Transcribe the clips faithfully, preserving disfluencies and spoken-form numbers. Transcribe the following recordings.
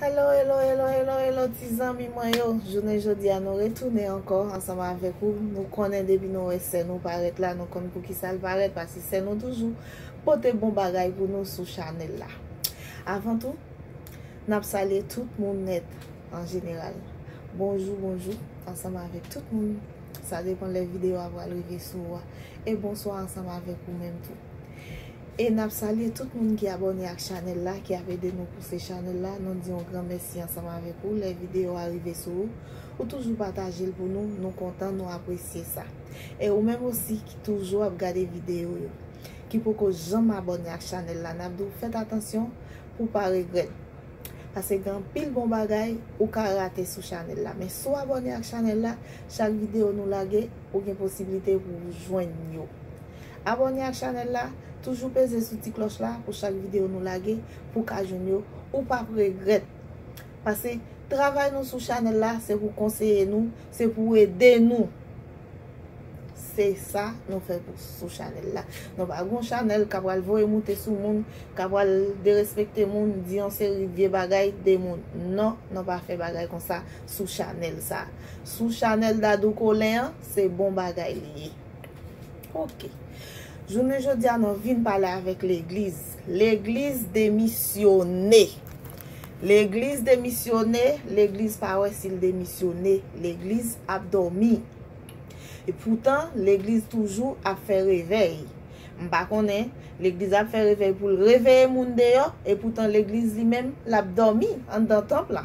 Hello, hello, hello, hello, hello, ti zanmi mwen yo. Jounen jodi a, nou retounen ankò ansanm avèk ou. Nou konnen depi nou wè sè nou parèt la, nou konn poukisa l parèt, paske sè nou toujou pote bon bagay pou nou sou chanèl la. Avan tou, n ap salye tout moun nèt an jeneral. Bonjou, bonjou, ansanm avèk tout moun. Sa depann lè videyo a pral rive sou ou a. E bonswa ansanm avèk ou menm tou. E n ap salye tout moun ki abòne ak chanèl la, ki ap ede nou pouse chanèl la. Nou di yon gran mèsi ansanm avèk ou. Lè videyo a rive sou ou, ou toujou pataje l pou nou. Nou kontan, nou apresye sa. E ou menm osi ki toujou ap gade videyo yo, ki poko janm abòne ak chanèl la, n ap di w fèt atansyon pou w pa regrèt. Paske gen anpil bon bagay ou ka rate sou chanèl la. Men si w abòne ak chanèl la, chak videyo nou lage, ou gen posiblite pou w jwenn yo. Abòne ak chanèl la, toujou peze sou ti klòch la pou chak videyo nou lage, pou w ka jwenn yo, ou p ap regrèt. Paske travay nou sou chanèl la, se pou konseye nou, se pou ede nou. Se sa nou fè pou, sou chanèl la. Nou pa gon chanèl k ap pral voye moute sou moun, k ap pral derespekte moun, di yon seri vye bagay de moun. Non, nou pa fè bagay konsa sou chanèl sa. Sou chanèl Dadou Kolen an, se bon bagay li ye. Ok. Jounen jodi a, nou vin pale avèk legliz. Legliz demisyone. Legliz demisyone, legliz pa wè si l demisyone, legliz ap dòmi. E poutan, legliz toujou ap fè revèy. M pa konnen, legliz ap fè revèy pou l reveye moun deyò, e poutan legliz li menm, l ap dòmi anndan tanp la.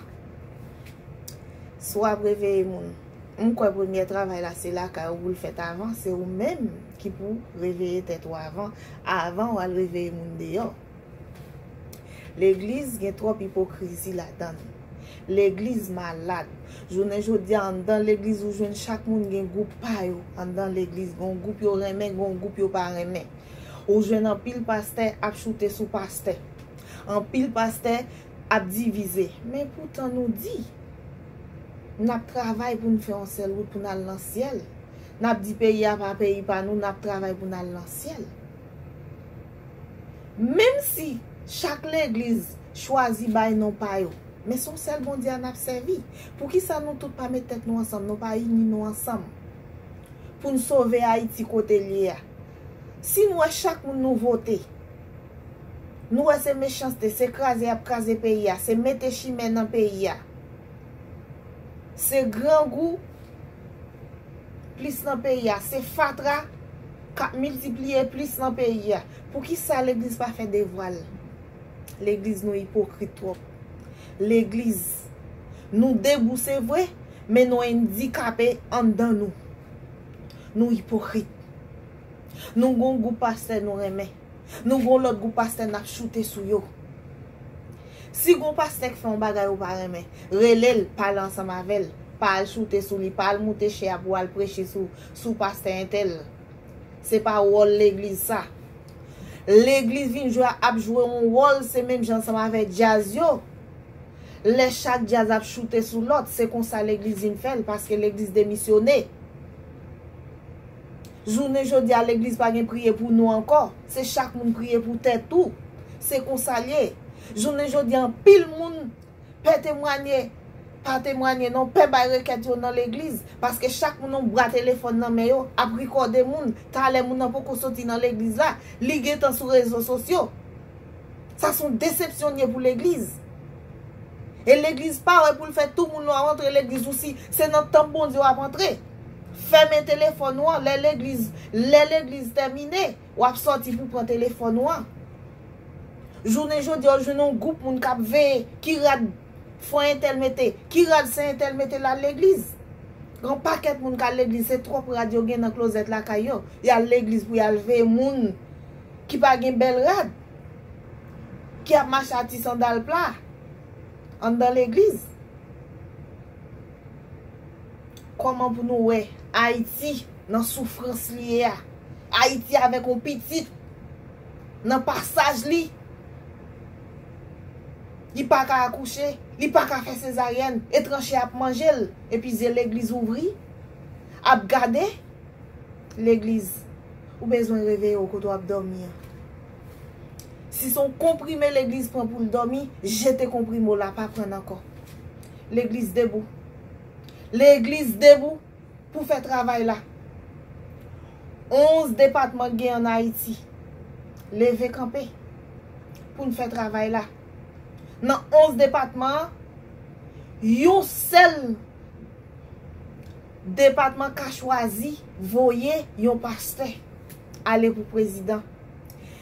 Si w ap reveye moun, m kwè premyè travay la se lakay ou pou l fèt avan, se ou menm ki pou reveye tèt ou avan, avan w al reveye moun deyò. Legliz gen twòp ipokrizi ladan l. Legliz malad. Jounen jodi a, anndan legliz, ou jwenn chak moun gen gwoup pa yo. Anndan legliz, gen yon gwoup yo renmen, gen yon gwoup yo pa renmen. Ou jwenn anpil pastè ap choute sou pastè. Anpil pastè ap divize. Men poutan nou di, n ap travay pou n fè yon sèl wout pou n al nan syèl. N ap di peyi a pa peyi pa nou, n ap travay pou n al nan syèl. Menm si chak legliz chwazi bay non pa yo, men se yon sèl Bondye a n ap sèvi. Poukisa nou tout pa met tèt nou ansanm, nou pa ini nou ansanm pou n sove Ayiti kote l ye a? Si n wè chak moun nou vote, nou wè se mechanste, se kraze y ap kraze peyi a, se mete chimè nan peyi a, se grangou plis nan peyi a, se fatra k ap miltipliye plis nan peyi a. Poukisa legliz pa fè devwa l? Legliz nou ipokrit twòp. Legliz, nou debou se vre, men nou andikape anndan nou. Nou ipokrit. Nou gon gwoup pastè nou renmen. Nou gon lòt gwoup pastè n ap choute sou yo. Si gon pastè k fè yon bagay ou pa renmen, rele l, pale ansanm avè l. Pa al choute sou li, pa al moute chè a pou al preche sou, sou pastè entèl. Se pa wòl legliz sa. Legliz vin jwe, ap jwe yon wòl, se menm jan ansanm avè djaz yo. Lè chak djaz ap choute sou lòt, se konsa legliz vin fè l, paske legliz demisyone. Jounen jodi a, legliz pa gen priye pou nou ankò. Se chak moun priye pou tèt ou. Se konsa l ye. Jounen jodi a, anpil moun pè temwanye, pa temwanye non, pè bay rekèt yo nan legliz. Paske chak moun yon bra telefòn nan men yo, ap rikòde moun. Talè moun nan poko soti nan legliz la, li gentan sou rezo sosyo. Sa se yon desepsyon l ye pou legliz. E legliz pa wè pou l fè tout moun yo ap antre legliz ou si se nan tanp Bondye w ap antre. Fèmen telefòn ou an lè legliz, lè legliz tèmine, w ap sòti pou pran telefòn ou an. Jounen jodi a, w jwenn yon gwoup moun k ap veye ki rad fwa entèl mete, ki rad sè entèl mete l al legliz. Gen yon pakèt moun k al legliz, se twòp rad yo gen nan klozèt lakay yo. Y al legliz pou y al veye moun ki pa gen bèl rad, ki ap mache ak ti sandal pla anndan legliz. Kòman pou nou wè Ayiti nan soufrans li ye a? Ayiti avèk yon pitit nan pasaj li, li pa ka akouche, li pa ka fè sezaryèn, etranche ap manje l, epi zye legliz ouvri, ap gade. Legliz, ou bezwen reveye w kote w ap dòmi an. Si se yon konprime legliz pran pou l dòmi, jete konprime w la, pa pran l ankò. Legliz debou. Legliz debou pou fè travay la. Onz depatman gen ann Ayiti. Leve kanpe pou n fè travay la. Nan onz depatman an, yon sèl depatman ka chwazi voye yon pastè ale pou prezidan.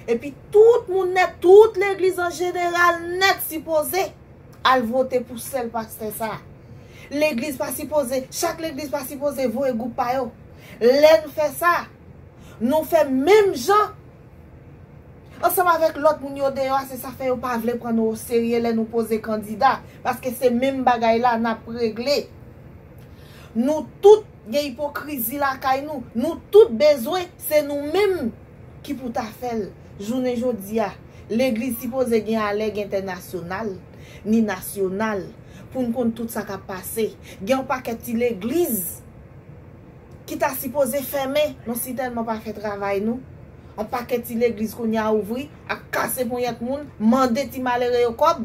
Epi tout moun nèt, tout legliz an jeneral nèt sipoze al vote pou sèl pastè sa a. Legliz pa sipoze, chak legliz pa sipoze voye gwoup pa yo. Lè n fè sa, nou fè menm jan ansanm avèk lòt moun yo deyò a, se sa fè yo pa vle pran nou oserye lè nou poze kandida, paske se menm bagay la n ap regle. Nou tout gen ipokrizi lakay nou. Nou tout bezwen, se nou menm ki pou ta fè l. Jounen jodi a, legliz sipoze gen alèg entènasyonal, ni nasyonal, pou n konn tout sa k ap pase. Gen yon pakèt ti legliz ki ta sipoze fèmen, nou sitèlman pa fè travay nou. Yon pakèt ti legliz kounye a ouvri, ap kase ponyèt moun, mande ti malere yo kòb,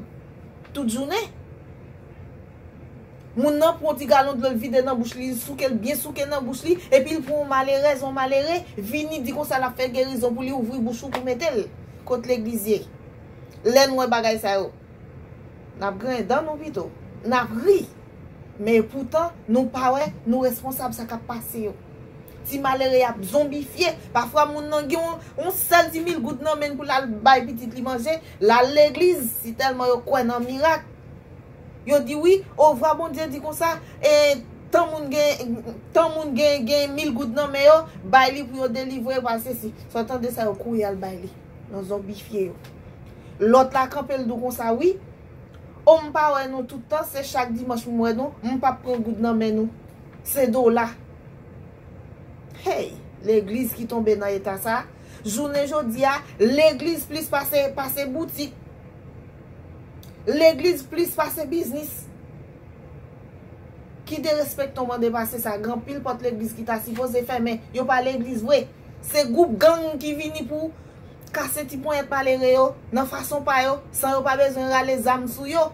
tout jounen. Moun nan pran yon ti galon dlo, l vide nan bouch li, li souke l byen souke nan bouch li, epi l pran yon malerèz, yon malere, vini di konsa l ap fè gerizon pou li, ouvri bouch ou pou mete l kot legliz ye. Lè n wè bagay sa yo, n ap griyen dan nou pito, n ap ri. Men epoutan, nou pa wè, nou responsab sa k ap pase yo. Ti malere y ap zonbifye. Pafwa moun nan gen yon, yon sèl ti mil goud nan men l pou l al bay pitit li manje, l al legliz, si tèlman yo kwè nan mirak. Yo di wi, o vwa Bondye di konsa, e, tan moun gen, tan moun gen, gen mil goud nan men yo, bay li pou yo delivre yo pa sesi. Sa w tande sa yo kouri al bay li. Nan zonbifye yo. Lòt la kanpe l di w konsa wi, o m pa wè nou tout tan, se chak dimanch m wè nou, m p ap pran goud nan men nou. Se dola. Hey, legliz ki tonbe nan eta sa. Jounen jodi a, legliz plis pase, pase boutik. Legliz plis pase biznis. Ki derespektan mande pase sa, gen anpil pòt legliz ki ta sipoze fèmen. Yo pa legliz vre. Se gwoup gang ki vini pou kase ti ponyèt malere yo nan fason pa yo, san yo pa bezwen rale zam sou yo.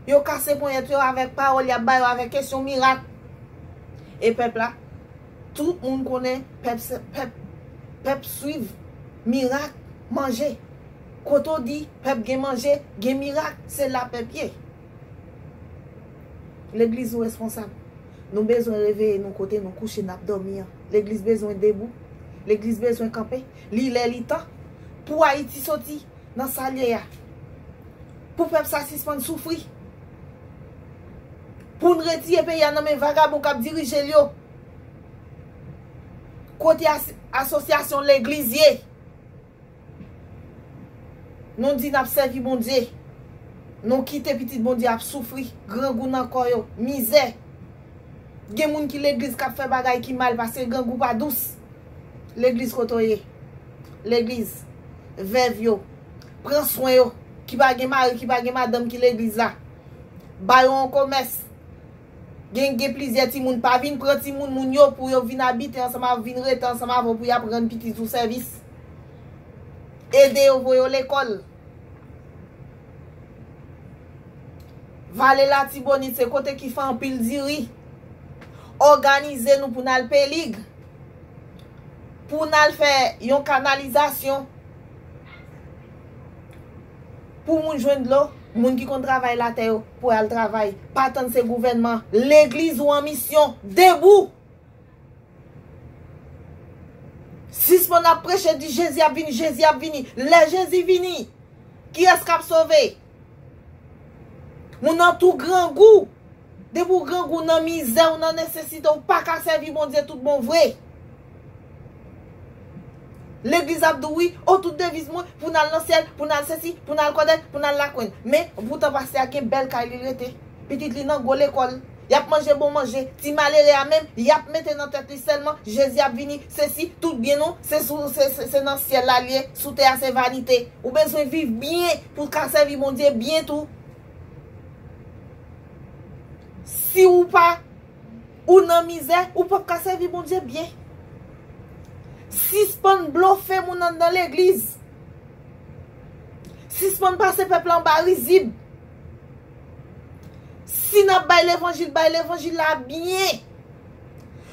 Yo kase ponyèt yo avèk pawòl y ap ba yo, avèk kesyon mirak. E pèp la, tout moun konnen pèp se, pèp, pèp swiv mirak, manje. Kote w di pèp gen manje, gen mirak, se la pèp ye. Legliz ou responsab. Nou bezwen reveye nou kote nou kouche, n ap dòmi an. Legliz bezwen debou. Legliz bezwen kanpe. Li lè, li tan pou Ayiti soti nan sa l ye a. Pou pèp sa sispann soufri. Pou n retire peyi a nan men vagabon k ap dirije l yo. Kote as-, asosyasyon legliz ye? Nou di n ap sèvi Bondye. Nou kite pitit Bondye ap soufri, grangou nan kò yo, mizè. Gen moun ki legliz k ap fè bagay ki mal paske grangou pa dous. Legliz kote w ye? Legliz, vèv yo, pran swen yo, ki pa gen mari, ki pa gen madanm, ki legliz la. Ba yo yon komès. Gen, gen plizyè timoun, pa vin pran timoun moun yo pou yo vin abite ansanm avè w, vin rete ansanm avè w pou y ap rann pitit ou sèvis. Ede yo voye yo lekòl. Vale Latibonit se kote ki fè anpil diri. Òganize nou pou n al Pelig. Pou n al fè yon kanalizasyon. Pou moun jwenn dlo, moun ki konn travay latè yo, pou al travay. Pa tann se gouvènman. Legliz ou an misyon. Debou! Sispann ap preche, di Jezi ap vini, Jezi ap vini. Lè Jezi vini, kiyès k ap sove? Moun nan tou grangou. Depi w grangou nan mizè, w nan nesesite, w pa ka sèvi Bondye tout bon vre. Legliz ap di w wi, o tout deviz mwen, pou n al nan syèl, pou n al sesi, pou n al kòdèt, pou n al lakwenn. Men, poutan pastè a gen bèl kay li rete. Pitit li nan gwo lekòl. Y ap manje bon manje. Ti malere a menm, y ap mete nan tèt li sèlman, Jezi ap vini, sesi, tout byen nou, se sou, se, se, se nan syèl la l ye, sou tè a se vanite. Ou bezwen viv byen pou w ka sèvi Bondye byen tou. Si ou pa, ou nan mizè, ou p ap ka sèvi Bondye byen. Sispann blofe moun anndan legliz. Sispann pase pèp la anba rizib. Si n ap bay levanjil, bay levanjil la byen.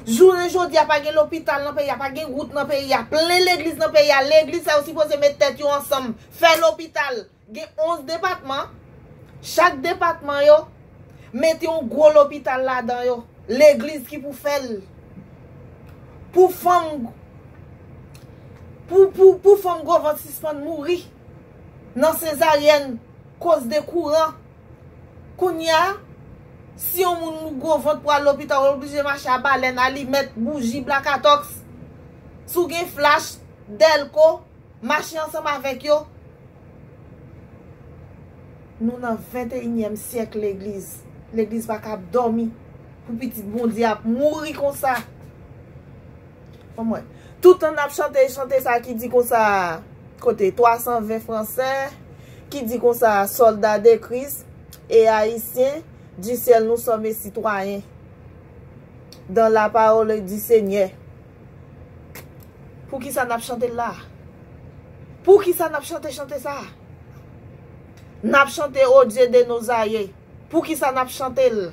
Jounen jodi a, pa gen lopital nan peyi a, pa gen wout nan peyi a, plen legliz nan peyi a. Legliz sa yo sipoze met tèt yo ansanm, fè lopital. Gen onz depatman. Chak depatman yo, mete yon gwo lopital ladan yo. Legliz ki pou fè l. Pou fanm, pou, pou, pou fanm gwo vant sispann mouri nan sezaryèn koz de kouran. Kounye a, si yon moun gwo vant pral lopital, ou oblije mache a balèn, alimèt, bouji, blakatòks. Si w gen flach, dèlko, mache ansanm avèk yo. Nou nan venteyinyèm syèk legliz. Legliz pa ka ap dòmi pou pitit Bondye ap mouri konsa. Ban m wè. Toutan n ap chante chante sa ki di konsa, kote twa san ven franse, ki di konsa, soldats de Christ et haïtiens du ciel, nous sommes citoyens dans la parole du Seigneur. Poukisa n ap chante l la? Poukisa n ap chante chante sa? N ap chante O Dieu de nos aïeux. Poukisa n ap chante l?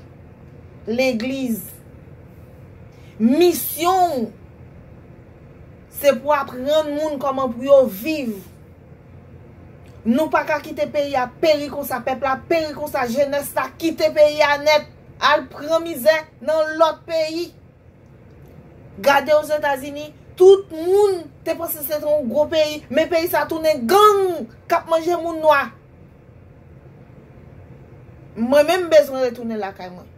Legliz. Misyon w, se pou aprann moun kòman pou yo viv. Nou pa ka kite peyi a peri konsa, pèp la peri konsa, jenès la kite peyi a nèt, al pran mizè nan lòt peyi. Gade Ozetazini, tout moun te panse se te yon gwo peyi, men peyi sa tounen gang k ap manje moun nwa. Mwen menm, m bezwen retounen lakay mwen.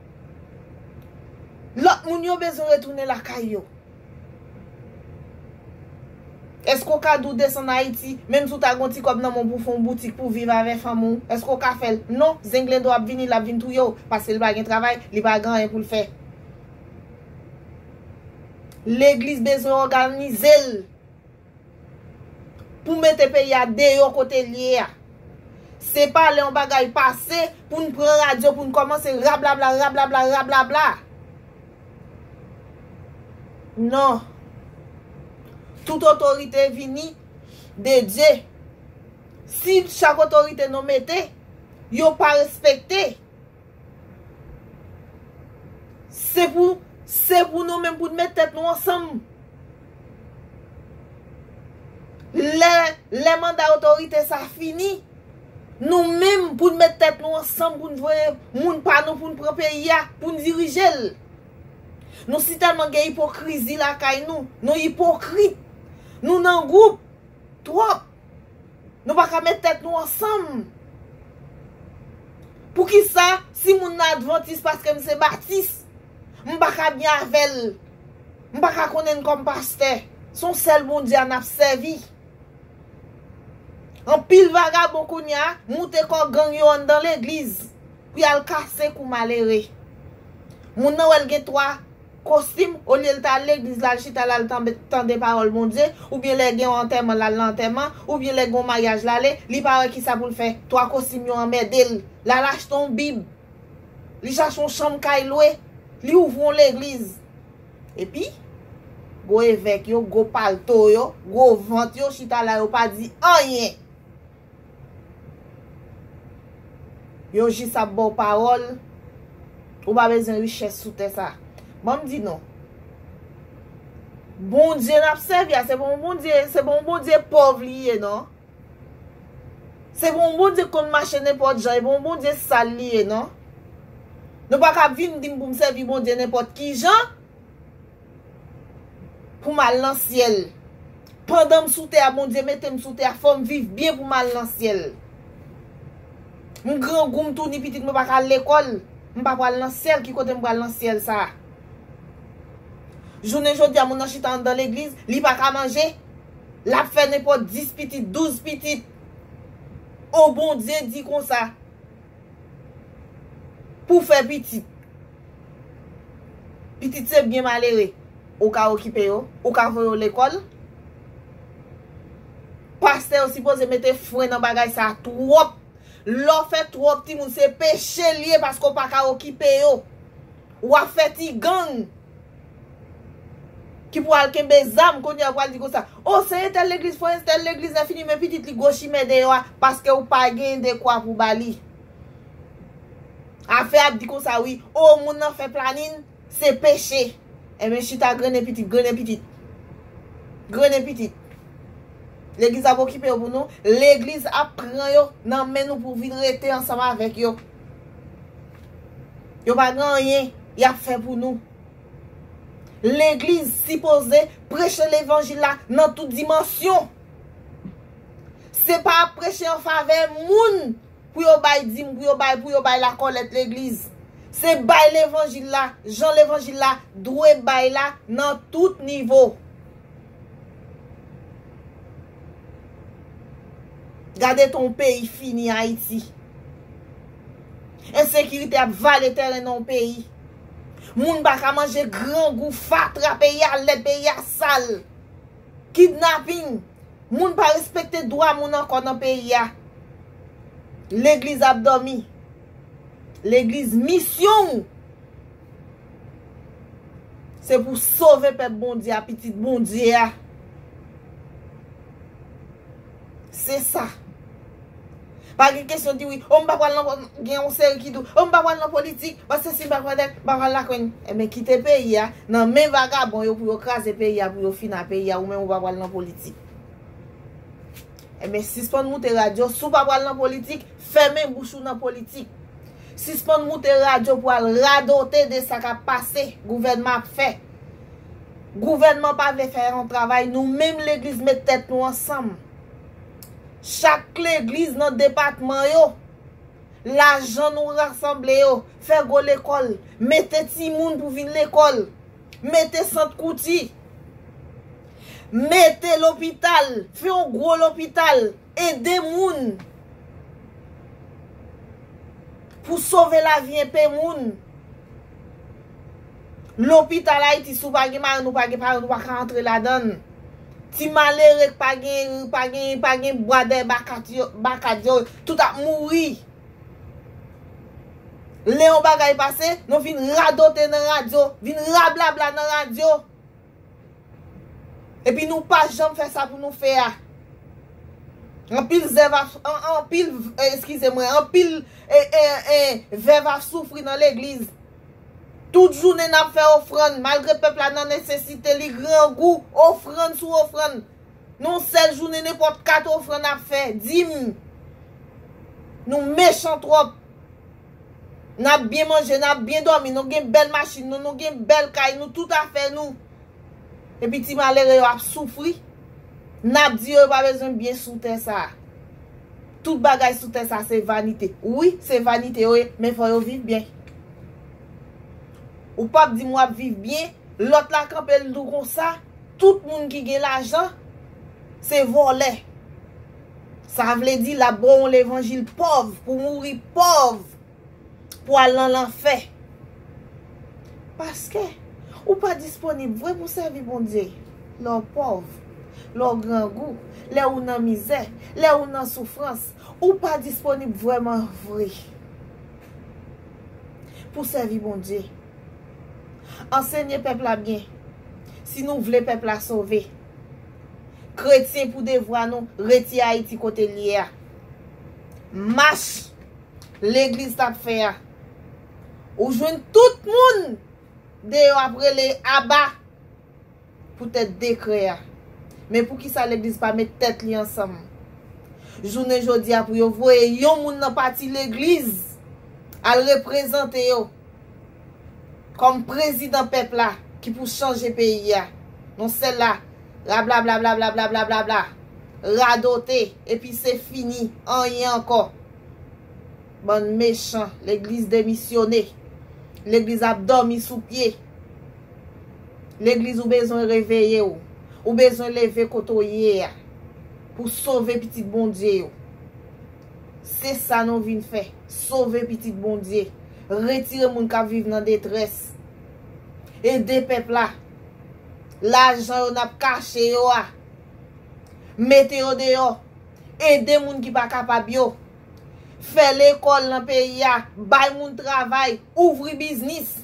Lòt moun yo bezwen retounen lakay yo. Èske w ka di w desann Ayiti, menm si w ta gen yon ti kòb nan men w pou w fè yon boutik pou w viv avè fanmi w? Èske w ka fè l? Non, zenglendo ap vini, l ap vin touye w, paske li pa gen travay, li pa gen anyen pou l fè. Legliz bezwen òganize l pou mete peyi a deyò kote l ye a. Se pa lè yon bagay pase pou n pran radyo, pou n kòmanse rablabla, rablabla, rablabla. Non. Tout otorite vini de Dye. Si chak otorite nou mete, yo pa respekte, se pou, se pou nou menm pou n met tèt nou ansanm. Lè, lè manda otorite sa fini, nou menm pou n met tèt nou ansanm, pou n voye moun pa nou, pou n pran peyi a, pou n dirije l. Nou si tèlman gen ipokrizi lakay nou, nou ipokrit, nou nan gwoup twòp. Nou pa ka met tèt nou ansanm. Poukisa, si moun nan advantis paske m se batis, m pa ka byen avè l? M pa ka konnen l kòm pastè? Se yon sèl Bondye a n ap sèvi. Anpil vagabon kounye a moute kò gang yo anndan legliz pou y al kase kou malere. Moun nan wè l gen twa kostim, olye l ta al legliz la, l chita la, l tanbe- tande pawòl Bondye, oubyen lè gen yon antèman, l al nan antèman, oubyen lè gen yon maryaj, l ale, li pa wè kisa pou l fè. Twa kostim yo anmède l. L al achte yon bib. Li chache yon chanm kay lwe. Li ouvri yon legliz. Epi, gwo evèk yo, gwo palto yo, gwo vant yo, chita la, yo pa di anyen. Yo jis ap ba w pawòl. Ou pa bezwen richès sou tè sa. Ban m di nou. Bondye n ap sèvi a, se pa yon Bondye, se pa yon Bondye pòv li ye, non. Se pa yon Bondye k konn mache nenpòt jan, e pa yon Bondye sal li ye, non. Nou pa ka vin di m pou m sèvi Bondye nenpòt ki jan. Pou m al nan syèl. Pandan m sou tè a, Bondye mete m sou tè a, fò m viv byen pou m al nan syèl. M grangou, m touni pitit, mwen pa ka al lekòl. M pa pral nan syèl, ki kote m pral nan syèl sa a? Jounen jodi a, moun nan chita anndan legliz, li pa ka manje. L ap fè nenpòt dis pitit, douz pitit. O, Bondye di konsa. Pou fè pitit. Pitit se byen malere. Ou ka okipe yo, ou ka voye yo lekòl. Pastè yo sipoze mete fren nan bagay sa a twòp. Lè w fè twòp timoun, se peche l ye paske w pa ka okipe yo. W ap fè ti gang. ki pral kenbe zam, kounye a pral di konsa, o, se entèl legliz, fò entèl legliz, lè fini men pitit li gwo chimè deyò a, paske ou pa gen dekwa pou ba li. Afè ap di konsa, wi, o, moun nan fè planin, se peche. Enben, chita, grennen pitit, grennen pitit. Grennen pitit. Legliz ap okipe yo pou nou. Legliz ap pran yo nan men nou pou vin rete ansanm avèk yo. Yo pa gen anyen y ap fè pou nou. Legliz sipoze preche levanjil la nan tout dimansyon. Se pa ap preche an favè moun pou yo bay dim, pou yo bay, pou yo bay lakòlèt legliz. Se bay levanjil la, jan levanjil la dwe bay la nan tout nivo. Gade ton peyi fini, Ayiti. Ensekirite ap vale tèren nan yon peyi. Moun pa ka manje, grangou, fatra, peyi a lèd, peyi a sal. Kidnaping. Moun pa respekte dwa moun ankò nan peyi a. Legliz ap dòmi. Legliz, misyon w, se pou sove pèp Bondye a, pitit Bondye a. Se sa. Pa gen kesyon di wi, o, m pa pral nan, gen yon seri ki di, o, m pa pral nan politik, paske si m pa pral, m pa pral lakwen. Enben, kite peyi a nan men vagabon yo pou yo kraze peyi a, pou yo fina peyi a, ou menm ou pa pral nan politik. Enben, sispann moute radyo, si w pa pral nan politik, fèmen bouch ou nan politik. Sispann moute radyo pou al radote de sa k ap pase, gouvènman ap fè. Gouvènman pa vle fè yon travay, nou menm legliz met tèt nou ansanm. Chak legliz nan depatman yo, lajan nou rasanble yo, fè gwo lekòl, mete timoun pou vin lekòl, mete sant kouti, mete lopital, fè yon gwo lopital, ede moun pou sove lavi enpe moun. Lopital Ayiti, si w pa gen marenn, ou pa gen parenn, ou pa ka antre ladan l. Ti malere k pa gen, pa gen, pa gen bwa dèyè bakat yo, bakat yo, tout ap mouri. Lè yon bagay pase, nou vin radote nan radyo, vin rablabla nan radyo. Epi nou pa janm fè sa pou nou fè a. Anpil zèv ap, an, anpil, eh, eskize mwen, anpil, eh, eh, eh, vèv ap soufri nan legliz. Tout jounen n ap fè ofrann, malgre pèp la nan nesesite, li grangou, ofrann sou ofrann. Nan yon sèl jounen, nenpòt kat ofrann n ap fè, dim. Nou mechan twòp. N ap byen manje, n ap byen dòmi, nou gen bèl machin nou, nou gen bèl kay nou, tout afè nou. Epi ti malere yo ap soufri. N ap di yo, yo pa bezwen byen sou tè sa a. Tout bagay sou tè sa a se vanite. Wi, se vanite yo ye, men fò yo viv byen. Ou p ap di m w ap viv byen, lòt la kanpe l di w konsa, tout moun ki gen lajan, se vòlè. Sa vle di l ap ba w yon levanjil pòv, pou w mouri pòv, pou al nan lanfè. Paske ou pa disponib vre pou sèvi Bondye lè w pòv, lè w grangou, lè ou nan mizè, lè ou nan soufrans. Ou pa disponib vrèman vre pou sèvi Bondye. Ansenye pèp la byen. Si nou vle pèp la sove, kretyen pou devwa nou, retire Ayiti kote l ye a. Mach legliz t ap fè a. Ou jwenn tout moun deyò ap rele aba poutèt dekrè a. Men poukisa legliz pa met tèt li ansanm? Jounen jodi a, pou yo voye yon moun nan pati legliz al reprezante yo kòm prezidan pèp la ki pou chanje peyi a. Non sèl la, rablabla, radote, epi se fini, anyen ankò. Bann mechan, legliz demisyone. Legliz ap dòmi sou pye. Legliz, ou bezwen reveye w. Ou bezwen leve kote w ye a pou sove pitit Bondye yo. Se sa nou vin fè. Sove pitit Bondye. Retire moun k ap viv nan detrès. Ede pèp la. Lajan yo n ap kache yo a, mete yo deyò. Ede moun ki pa kapab yo. Fè lekòl nan peyi a. Bay moun travay. Ouvri biznis.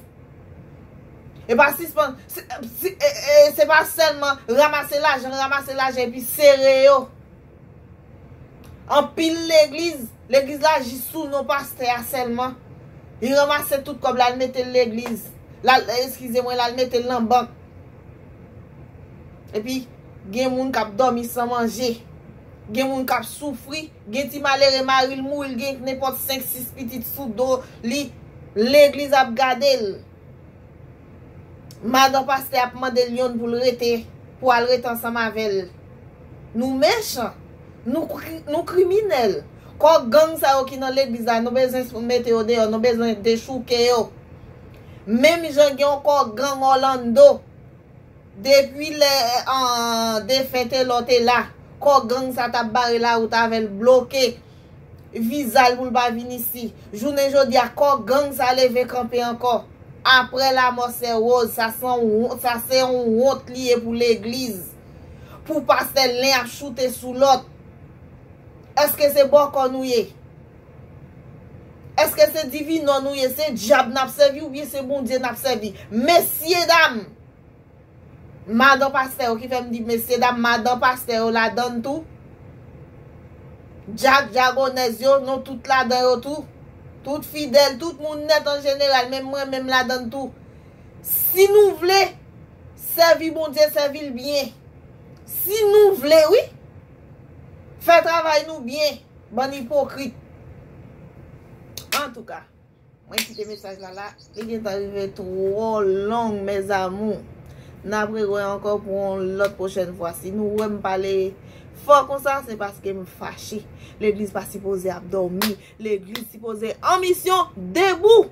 E pa sispann, se, se, e, e, se pa sèlman ranmase lajan, ranmase lajan epi sere yo. Anpil legliz, legliz la jis sou non pastè a sèlman. Li ranmase tout kòb la, l mete l legliz. L al, eskize mwen, l al mete l nan bank. Epi, gen moun k ap dòmi san manje. Gen moun k ap soufri. Gen ti malere, mari l mouri, l gen nenpòt senk, sis pitit sou do li. Legliz ap gade l. Madan pastè ap mande l yonn pou l rete, pou al rete ansanm avè l. Nou mechan. Nou kri-, nou kriminèl. Kò gang sa yo ki nan legliz la, nou bezwen mete yo deyò, nou bezwen dechouke yo. Menm jan gen yon kò gang Orlando. Depi lè, an, defen Telò te la, kò gang sa t ap bare lawout avè l, bloke viza l pou l pa vin isi. Jounen jodi a, kò gang sa leve kanpe ankò. Aprè lamò Sè Rose, sa se yon wont, sa se yon wont li ye pou legliz. Pou pastè len ap choute sou lòt. Èske se bòkò nou ye? Èske se divinò nou ye? Se dyab n ap sèvi oubyen se Bondye n ap sèvi? Mesye dam! Madan pastè yo ki fè m di mesye dam, madan pastè yo ladann tou. Dyak, dyagonèz yo, nou tout ladan yo tou. Tout fidèl, tout moun nèt an jeneral, menm mwen menm ladann tou. Si nou vle sèvi Bondye, sèvi l byen. Si nou vle, wi, fè travay nou byen, bann ipokrit. Antouka, mwen kite mesaj la la, li gentan rive twò long, mes amours. N ap rewè ankò pou yon lòt pwochèn fwa. Si nou wè m pale fò konsa, se paske m fache. Legliz pa sipoze ap dòmi. Legliz sipoze an misyon, debou.